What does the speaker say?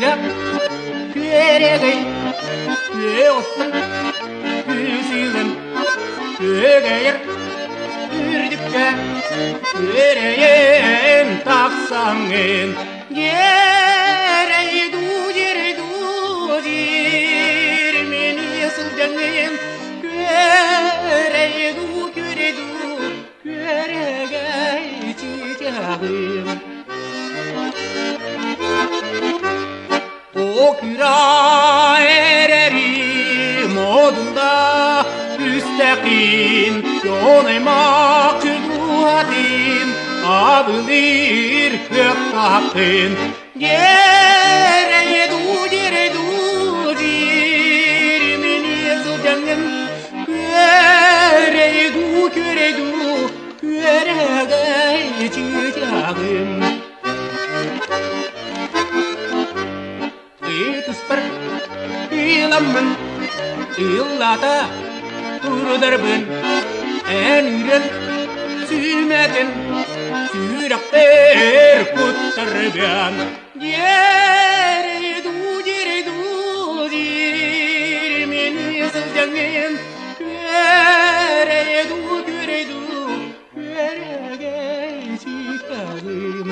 Чыычаах күөрэгэй күөх күсүгүн күөгэйэр үрдүккэ күөрэйэн тахсаҥҥын дьиэрэй дуу дьиэрэй дуу диир мин сылдьаҥҥын күөрэй дуу күөрэй дуу күөрэгэй чыычааҕым. Окура эрэри модунда үстэкин дьон-аймах дууһатын абылыыр кыахтааххын. Дьиэрэй дуу, дьиэрэй дуу, диир мин сылдьаҥҥын күөрэй дуу, күөрэй дуу, күөрэгэй чыычааҕым. Ытыспар ыыламмын, ыллаата турдарбын, эн үрэн сүмэтин сүрэхпэр куттарбын. Диэри дуу, диэри дуу, диир мин сылдьаҥҥын, күөрэй дуу, күөрэй дуу, күөрэгэй сиикэҕим.